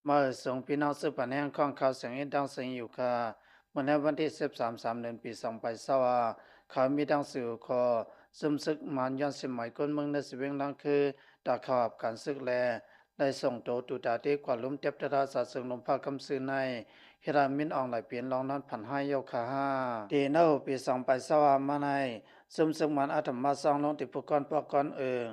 ມາເອີ່ຍສົງພີ່ນ້ອງ ສືບພັນແຮງຂອງຂ່າວສຽງເອັນດັງເຊີງຢູ່ຄ່າ. ມື້ໃນວັນທີສິບສາມ ສາມເດືອນ ປີສອງພັນຊາວຫ້າ ຂ່າວມີດັ່ງຊື່ຫົວຂໍ້: ຊຸມເສິກມານຍ້ອນເສັ້ນໝາຍກົນເມືອງ ໃນສີ່ແຂວງລາງຄື ຕາເຂົ້າຮັບການເສິກ ແລະ ໄດ້ສົ່ງໂຕຕູຕາເຕກວາດລຸ່ມເຕັບຕະລາຊາເຊິ່ງລົມຟ້າກຳຊື່ໃນ ເຮັດໃຫ້ມິນອອງຫຼາຍເປັນລອງນອນຝັນຮ້າຍເຍົາຄາຫ້າ. ທີ່ໃນຫົວປີສອງພັນຊາວຫ້າມາໃນ ຊຸມເສິກມານອາດທຳມາດສ້າງລົງທີ່ຜູ້ກ່ອນປອກກ່ອນເອີງ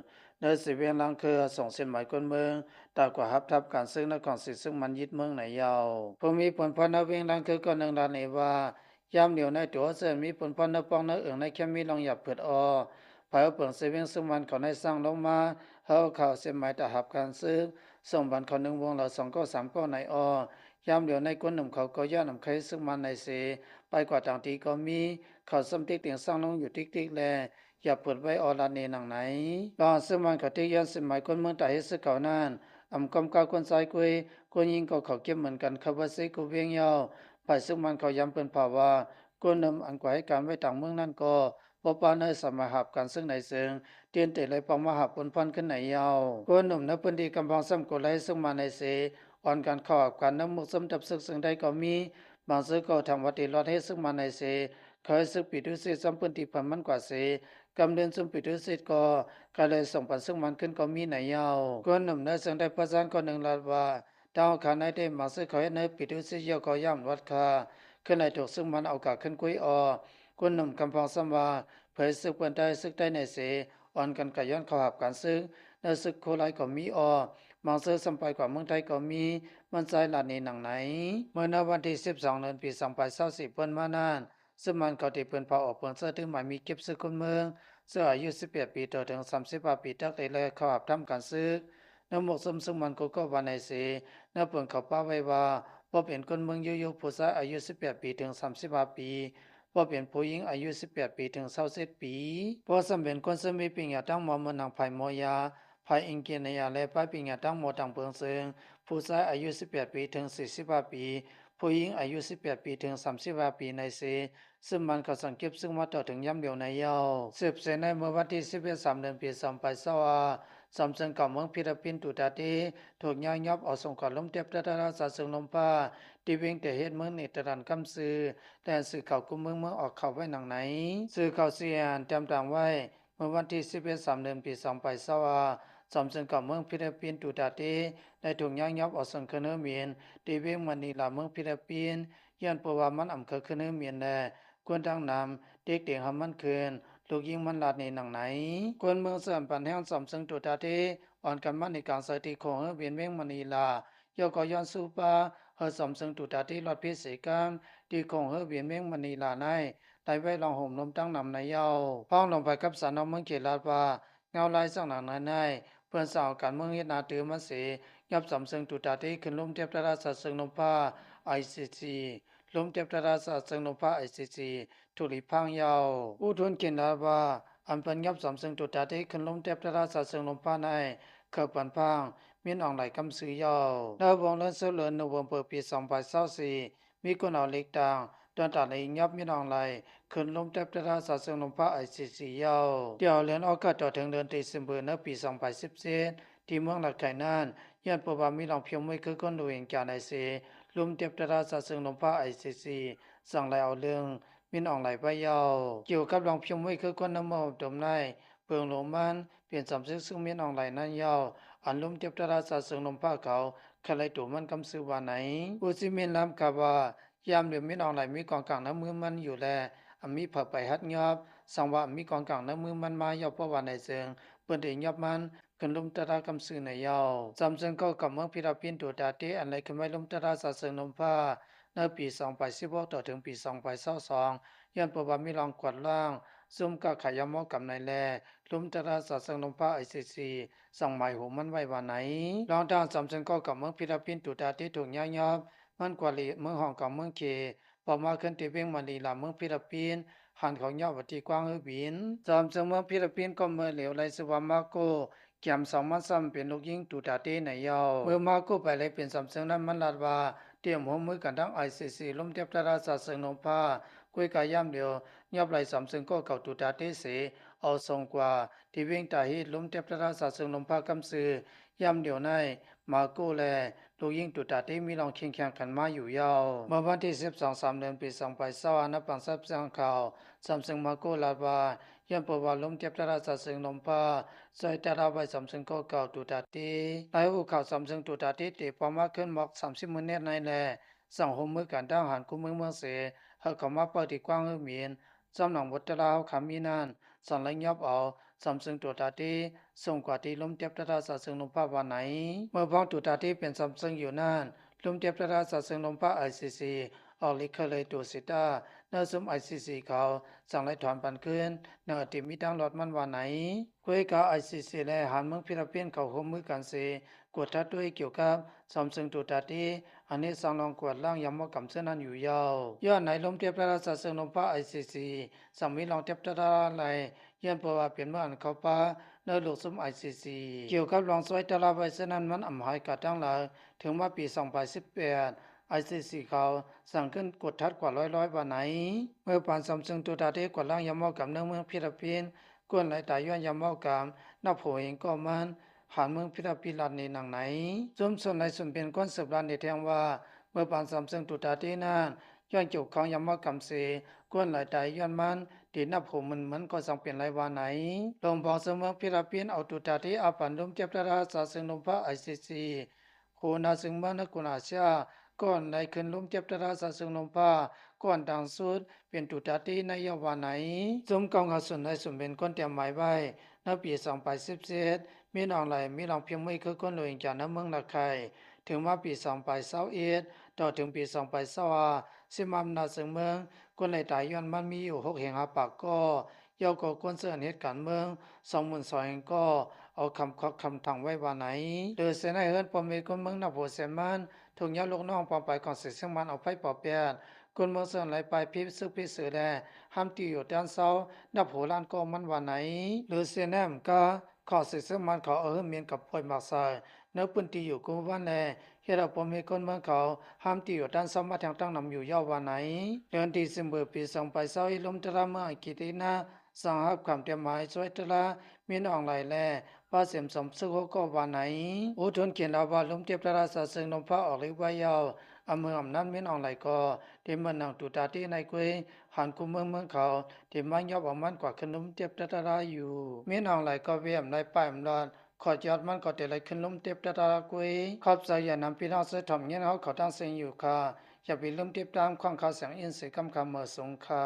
ໃນສີ່ແຂວງລາງຄື ສົ່ງເສັ້ນໝາຍກົນເມືອງ ຕາກວາດຮັບທັບການເສິກໃນຂອງສີເສິກມານຍຶດເມືອງໃນເຍົາ. ຜູ້ມີຜົນພອນໃນແຂວງລາງຄື ກ່ອນໜຶ່ງລາວນີ້ວ່າ ຍາມດຽວໃນໂຕເຊິ່ງມີຜົນພອນໃນປອງໃນເອີງໃນແຄມມີລອງຢາບເພິດອອກ ພາຍເອົາເປິງເຊເວງເຊິ່ງມັນເຂົາໃນສ້າງລົງມາ ເຮົາເຂົ້າເສັ້ນໝາຍຕາຮັບການເສິກ ສົ່ງບັນເຂົາໜຶ່ງວົງລາວສອງເກົ້າສາມເກົ້າໃນອອກ. ຍາມດຽວໃນກົນໜຸ່ມເຂົາກໍຢ້ານອຳໄຄເສິກມັນໃນເສ ໄປກວ່າຕ່າງທີ່ກໍມີ ເຂົາຊ້ຳຕິກຕິງສ້າງລົງຢູ່ຕິກໆ ແລະ ຢາບເພິດໄວ້ອອລາດເນໜັງໃນ ລອງເຊິ່ງມັນເຂົາຕິກຍ້ອນເສັ້ນໝາຍກົນເມືອງຕາເຮັດເສິກເຂົານັ້ນ ອຳກອມກ້າວກົນຊາຍກຸຍ ກົນຍິງກໍເຂົາເກັບເໝືອນກັນ ເຂົາວ່າເຊກຸເວງເຍົາ. ຝ່າຍເສິກມັນເຂົາຢາມເພິ່ນພາວ່າ ກົນໜຸ່ມອັນກວາດເຮັດການໄວ້ຕາງເມືອງນັ້ນກໍ ບໍ່ປານໃນສາມາດຮັບການເສິກໃນເຊີງ ຕື່ນເຕໄລປອງມາຫາປົນພອນຂຶ້ນໃນເຍົາ. ຄົນໜຸ່ມໃນພື້ນທີ່ກຳພັງຊ້ຳກົດໄລ່ເສິກມາໃນເສ ອ່ອນກັນເຂົ້າຮັບການນຳໝົກຊຶມທັບເສິກເຊິ່ງໄດ້ກໍມີ. ບາງເທື່ອກໍຖາມວ່າຕິລອດເຮັດເສິກມາໃນເສ ເຂົາເຮັດເສິກປີຕຸເສດຊ້ຳພື້ນທີ່ເພິ່ນມັນກວ່າເສ ກຳເດີນຊຸມປີຕຸເສດກໍກະເລີຍສົ່ງປັນເສິກມັນຂຶ້ນກໍມີໃນເຍົາ. ຄົນໜຸ່ມໃນເຊິ່ງໄດ້ປະສານຄົນໜຶ່ງລາດວ່າ ດາວຂານໃນເດ ບາງເທື່ອເຂົາເຮັດໃນປີຕຸເສດເຍົາກໍຢ້ານວັດຄ່າ ຂຶ້ນໃນຖືກເສິກມັນເອົາກາຂຶ້ນກຸຍອອກ. ຄົນໜຸ່ມກຳພັງຊ້ຳວ່າ ເຜີຍເສິກເພິ່ນໄດ້ເສິກໄດ້ໃນເສ ອ່ອນກັນກະຍ້ອນເຂົ້າຮັບການເສິກ ໃນເສິກໂຄໄລກໍມີອອກ ບາງເທື່ອຊ້ຳໄປກວ່າເມືອງໄທກໍມີ ມັນຊາຍລາດເນໜັງໃນ. ເມື່ອໃນວັນທີສິບສອງ ເດືອນ ປີສອງພັນຊາວສີ່ ເພິ່ນມານັ້ນ ເຊິ່ງມັນເຂົາທີ່ເພິ່ນພາອອກເພິ່ນເສື້ອຖືໝາຍມີເກັບເສິກຄົນເມືອງ ເສື້ອອາຍຸສິບແປດປີຕໍ່ເຖິງສາມສິບຫ້າປີ ຕັກເຕໄລເຂົ້າຮັບທຳການເສິກ ໃນໝົກຊຶມເຊິ່ງມັນກໍກໍວ່າໃນເສ ໃນເພິ່ນເຂົາປະໄວ້ວ່າ ບໍ່ເປັນຄົນເມືອງຢູ່ໆ ຜູ້ຊາຍອາຍຸສິບແປດປີເຖິງສາມສິບຫ້າປີ ບໍ່ເປັນຜູ້ຍິງອາຍຸສິບແປດປີເຖິງຊາວເຈັດປີ ບໍ່ຊ້ຳເປັນຄົນເຊິ່ງມີປະລິນຍາທາງໝໍ ເໝືອນໜັງພາຍໝໍຢາ ພາຍເອັນຈິເນຍ ແລະ ປາຍປະລິນຍາທາງໝໍທາງເພິງເຊິ່ງ ຜູ້ຊາຍອາຍຸສິບແປດປີເຖິງສີ່ສິບຫ້າປີ ຜູ້ຍິງອາຍຸສິບແປດປີເຖິງສາມສິບຫ້າປີໃນເສ ເຊິ່ງມັນເຂົາສັ່ງເກັບເຊິ່ງມາຕໍ່ເຖິງຍາມດຽວໃນເຍົາ. ສືບເສຍໃນເມື່ອວັນທີສິບເອັດ ສາມເດືອນ ປີສອງພັນຊາວຫ້າ ຈອມເຊິ່ງເກົ່າເມືອງຟີລິບປິນ ດູຕາເຕ ຖືກຍ້າຍຍ້ອບເອົາສົ່ງກວາດລົມເຕັບຕະລາຊາເຊິ່ງລົມຟ້າ ທີ່ເວງຕາເຮັດເມືອງເນເທີແລນກຳຊື່ ແລະ ສື່ຂ່າວກຸມເມືອງເມືອງອອກຂ່າວໄວ້ໜັງໃນ. ສື່ຂ່າວຊີແອນແອນ ຕຽມຕາງໄວ້ ເມື່ອວັນທີສິບເອັດ ສາມເດືອນ ປີສອງພັນຊາວຫ້າ ຈອມເຊິ່ງເກົ່າເມືອງຟີລິບປິນ ດູຕາເຕ ໄດ້ຖືກຍ້າຍຍ້ອບເອົາສົ່ງຂຶ້ນເຮືອບິນ ທີ່ເວງມະນີລາ ເມືອງຟີລິບປິນ ຍ້ອນເພາະວ່າມັນອຳເຄີຍຂຶ້ນເຮືອບິນ ແລະ ຄົນທາງນຳຕິກຕິງໃຫ້ມັນຂຶ້ນ ລູກຍິງມັນລາດເນໜັງໃນ. ຄົນເມືອງເຊື່ອມປັນແຮງຈອມເຊິ່ງ ດູຕາເຕ ອ່ອນກັນມາໃນກາງໃສ່ທີ່ໂຂງເຮືອບິນເວງມະນີລາ ຍ້ອນກໍຍ້ອນສູ້ປາ ເຮີສອມເຊິ່ງຕູຕາເຕລອດເພເສກັນ ທີ່ໂຂງເຮືອບິນເມັງມະນີລາໃນ ໄດ້ໄວ້ລອງໂຮມລົມຕັ້ງນຳໃນເຍົາ. ພອງຫຼວງໄພກັບສານອກເມືອງເຂດລາດວ່າ ເງົາລາຍສັງຫຼັງໃນໃນ ເພິ່ນສາວການເມືອງເຮັດນາຕື່ມາເສ ຍັບສອມເຊິ່ງຕູຕາເຕຂຶ້ນລົມທຽບຕະລາຊາເຊິ່ງລົມຟ້າ ໄອຊີຊີ ລົມທຽບຕະລາຊາເຊິ່ງລົມຟ້າ ໄອຊີຊີ ທຸລິພັງເຍົາ. ອູທຸນເຂດລາດວ່າ ອັນເພິ່ນຍັບສອມເຊິ່ງຕູຕາເຕຂຶ້ນລົມທຽບຕະລາຊາເຊິ່ງລົມຟ້າໃນ ເຂົາປັນພັງ ມິນອອງໄຫຼກຳຊື່ເຍົາ. ໃນວົງເດືອນເຊົາເດືອນໂນເວັມເບີ ປີສອງພັນຊາວສີ່ ມີຄົນເອົາເຫຼັກຕ່າງ ດອນຕາເລັງຍັບມິນອອງໄຫຼ ຂຶ້ນລົມແຕັບຕະລາຊາເຊິ່ງລົມຟ້າ ໄອຊີຊີ ເຍົາ. ແຕ່ເອົາເດືອນອອກກາດຕໍ່ເຖິງເດືອນເດເຊມເບີ ໃນປີສອງພັນສິບເຈັດ ທີ່ເມືອງລາດໄຂ່ນັ້ນ ຍ້ອນເພາະວ່າມີລອງພິມໄວ້ຄືຄົນໂຣຮິງຈາໃນເສ ລົມແຕັບຕະລາຊາເຊິ່ງລົມຟ້າ ໄອຊີຊີ ສັ່ງໄລ່ເອົາເລື່ອງມິນອອງໄຫຼໄວ້ເຍົາ. ກ່ຽວກັບລອງພິມໄວ້ຄືຄົນໃນເມືອງອົບຕົມໃນ ເບື້ອງຫຼວງມັນ ເປັນສຳເຊັນເຊິ່ງມິນອອງໄຫຼນັ້ນເຍົາ ອັນລົມແຕັບຕະລາຊາເຊິ່ງລົມຟ້າເຂົາ ຄະໄລໂຕມັນກຳຊື່ວ່າໃນ. ອູຊິມິນລາມຄາວ່າ ຍາມດຽວມິນອອງໄຫຼມີກອງກາງໃນມືມັນຢູ່ແລ ອາມີເຜີໄປຮັດຍອບ ສັງວ່າອາມີກອງກາງໃນມືມັນມາເຍົາ ເພາະວ່າໃນເຊິ່ງ ເພິ່ນໄດ້ຍອບມັນຂຶ້ນລົມຕະລາກຳຊື່ໃນເຍົາ. ສອມເຊິ່ງເກົ່າກັບເມືອງພິລະພິນ ດູຕາເຕ ອັນໄລ່ຂຶ້ນໄວ້ລົມຕະລາຊາເຊິ່ງລົມຟ້າ ໃນປີສອງພັນສິບຫົກ ຕໍ່ເຖິງປີສອງພັນຊາວສອງ ຍ້ອນເພາະວ່າມີລອງກວາດລ້າງ ຊຸມກາຂາຍຢາໝໍກຳໃນແລ ລົມຕະລາຊາເຊິ່ງລົມຟ້າ ໄອຊີຊີ ສັ່ງໝາຍໂຫມມັນໄວ້ວ່າໃນ. ລອງທາງສອມເຊິ່ງເກົ່າກັບເມືອງພິລະພິນ ຕູຕາເຕ ຖືກຍ້າຍຍອບ ມັນກວາດເລດເມືອງຮ່ອງກາງເມືອງເຄ ເພາະມາຂຶ້ນທີ່ເວງມະນີລາ ເມືອງພິລະພິນ ຫັນເຂົາຍອບວ່າທີ່ກວ້າງເຮືອບິນ. ສອມເຊິ່ງເມືອງພິລະພິນກໍເມື່ອເຫຼວໄລ່ຊື່ວ່າມາໂກ ແກມສອງມັນຊ້ຳເປັນລູກຍິງຕູຕາເຕໃນເຍົາ. ເມື່ອມາໂກໄປໄລ່ເປັນສອມເຊິ່ງນັ້ນ ມັນລາດວ່າ ຕຽມຮ່ວມມືກັນທັງ ໄອຊີຊີ ລົມທຽບຕະລາຊາເຊິ່ງລົມຟ້າ ກຸຍກາຍາມດຽວ ຍອບໄລ່ສອມເຊິ່ງກໍເກົ່າຕູຕາເຕເສ ເອົາສົ່ງກວ່າ ທີ່ເວງຕາຮີດ ລົມທຽບຕະລາຊາເຊິ່ງລົມຟ້າກຳຊື່. ຍາມດຽວໃນ ມາໂກ ແລະ ລູກຍິງຕູຕາເຕ ມີລອງຄຽງຄຽງກັນມາຢູ່ຍາວ. ເມື່ອວັນທີສິບສອງ ສາມເດືອນ ປີສອງພັນຊາວຫ້າ ນັບຟັງຊາບຊຽງຂ່າວ ສຳເຊີງມາໂກ ລາດວ່າ ຍ້ອນເປີວ່າລົມເຈັບຕະລາຊາເຊີງລົມຟ້າ ຊ່ວຍຕະລາໄວ້ສຳເຊີງກໍເກົ່າຕູຕາເຕ. ໃນຮູບຂ່າວສຳເຊີງຕູຕາເຕ ເຕະປອມມາຂຶ້ນໝອກສາມສິບມິນິດໃນແລະ ສັ່ງຮ່ວມມືກັນທະຫານຄູ່ເມືອງເມືອງເຊ ໃຫ້ເຂົ້າມາເຝົ້າທີ່ກວ້າງຮືໝິນ ຈຳໜອງບົດຕະລາເຮົາຄາມີນັ້ນ ສັ່ງໄລ່ຍອບເອົາສຳເຊີງຕູຕາເຕ ສົ່ງກວ່າທີ່ລົມເຈັບຕະລາຊາເຊີງລົມຟ້າວ່າໃນ. ເມື່ອພອງຕູຕາເຕເປັນສຳເຊີງຢູ່ນັ້ນ ລົມເຈັບຕະລາຊາເຊີງລົມຟ້າ ໄອຊີຊີ ອອກລິດເຄີຍເລີຍຕູຊິຕາ ແນວຊຸມ ໄອຊີຊີ ເຂົາສັ່ງໄລ່ຖອນປັນຄືນ ໃນອາທິດມີທາງລອດມັນວ່າໃນ. ເວກາ ໄອຊີຊີ ແລະ ທະຫານເມືອງຟີລິບປິນເຂົາຮ່ວມມືກັນເຊ ກວດທັດດ້ວຍກ່ຽວກັບສຳເຊີງຕູຕາເຕ ອັນເຮັດສັ່ງລອງກວາດລ້າງຢາມເມົາກຳເທື່ອນັ້ນຢູ່ຍາວ. ຍ້ອນໃນລົມເຈັບຕະລາຊາເຊີງລົມຟ້າ ໄອຊີຊີ ຈະມີລອງເຈັບຕະລາໄລ່ ຍ້ອນເພາະວ່າເປັນເມືອງອັນເຂົ້າປ່າໃນລູກຊຸມ ໄອຊີຊີ. ກ່ຽວກັບລອງຊ່ວຍຕະລາໄວ້ເທື່ອນັ້ນ ມັນອຳຫາຍກາດຕັ້ງຫຼາຍ ເຖິງມາປີສອງພັນສິບແປດ ໄອຊີຊີ ເຂົາສັ່ງຂຶ້ນກວດທັດກວ່າຮ້ອຍໆວ່າໃນ. ເມື່ອປານສຳເຊີງຕູຕາເຕກວາດລ້າງຢາມເມົາກຳໃນເມືອງຟີລິບປິນ ຄົນຫຼາຍຕາຍຍ້ອນຢາເມົາກຳ ນັບຫົວເຮງກໍມັນ ທະຫານເມືອງຟີລິບປິນລາດໃນໜັງໃນ. ຊຸມຊົນໃນຊຸມເປັນຄົນສືບລາດໃນແທງວ່າ ເມື່ອປານສຳເຊີງຕູຕາເຕນັ້ນ ຍ້ອນກ່ຽວຂ້ອງຢາເມົາກຳເຊ ຄົນຫຼາຍຕາຍຍ້ອນມັນ ທີ່ນັບຫົວໝື່ນມັນກໍຈັ່ງເປັນໄດ້ວ່າໃນ. ຫຼວງບອງເຊິ່ງເມືອງຟີລິບປິນ ເອົາຕູຕາເຕອາປັນລົມເຈັບຕະລາຊາເຊີງລົມຟ້າ ໄອຊີຊີ ໂຄນາເຊິ່ງເມືອງໃນກຸນອາເຊຍ ກ່ອນໄດ້ຂຶ້ນລົມເຈັບຕະລາຊາເຊີງລົມຟ້າ ກ່ອນດັ່ງສຸດ ເປັນຕູຕາເຕໃນຍາວວ່າໃນ. ຊຸມກອງຫາຊົນໃນຊຸມເປັນຄົນຕຽມໝາຍໄວ້ ໃນປີສອງພັນສິບເຈັດ ມິນອອງໄຫຼ ມີລອງພຽງມືຄືຄົນໂຣຮິງຈາໃນເມືອງລາໄຄ. ເຖິງມາປີສອງພັນຊາວເອັດ ຕໍ່ເຖິງປີສອງພັນຊາວຫ້າ ຊິມອຳນາດເຊິ່ງເມືອງ ຄົນໄດ້ຕາຍຍ້ອນມັນມີຢູ່ຫົກເຮງຫ້າປາກກໍ ເຈົ້າກໍຄວນເຊີນເຮັດການເມືອງ ສອງໝື່ນສອງເຮງກໍ ເອົາຄຳຄອກຄຳທັງໄວ້ວ່າໃນ. ຫຼືເຊັ່ນໃນເຮືອນພໍ່ແມ່ຄົນເມືອງນັບຫົວແສນມັນ ທຸກຍາລູກນ້ອງປອງໄປຂອງເສຍເຊິ່ງມັນເອົາໄຟເປົ່າແປດ ຄົນເມືອງເຊິ່ງໄຫຼປາຍພິບຊຶກພິບສືແລ ຫ້າມຕິຢູ່ຕ້ານເຊົາ ນັບຫົວລ້ານກໍມັນວ່າໃນ. ຫຼືເຊັ່ນໃນອຳກາ ຂອງເສຍເຊິ່ງມັນເຂົາເອົາຮືມມິນກັບປ່ອຍໝາກໃສ່ ໃນພື້ນທີ່ຢູ່ກຸມວັນແລ ເຮັດໃຫ້ພໍ່ແມ່ຄົນເມືອງເຂົາ ຫ້າມຕິຢູ່ຕ້ານເຊົາມາແທງຕັ້ງນຳຢູ່ຍາວວ່າໃນ. ເດືອນດີເຊັມເບີ ປີສອງພັນຊາວເອັດ ລົມຕະລາເມືອງອັງກິດອີກນະ ສັ່ງຮັບຄຳຕຽມໝາຍຊ່ວຍຕະລາ ມິນອອງໄຫຼ ແລະ ປາເສມສົມຊຶກຫົກກໍວ່າໃນ. ອູທຸນເຂດລາວວ່າ ລົມເຈັບຕະລາຊາເຊິ່ງລົມຟ້າອອກລິດໄວຍາວ ອຳເມືອງອຳນາດມິນອອງໄຫຼກໍ ທີ່ເມືອງໜັງຕູຕາເຕໃນເກວຍ ຫານຄູ່ເມືອງເມືອງເຂົາ ທີ່ມາຍອບເອົາມັນກວ່າຂຶ້ນລົມເຈັບຕະຕະລາຢູ່. ມິນອອງໄຫຼກໍເວອຳໄລປາຍອຳລອດ ຂອດຍອດມັນກໍເຕໄລຂຶ້ນລົມເຈັບຕະຕະລາກຸຍ. ຂອບໃຈຢ່ານຳພີ່ນ້ອງເຊີຖອມເງິນເຮົາເຂົາຕັ້ງເສັງຢູ່ຄ່າ. ຢ່າໄປລືມຕິດຕາມຂອງຂ່າວສຽງອິນເສກຳຄຳເມີສົງຄ່າ.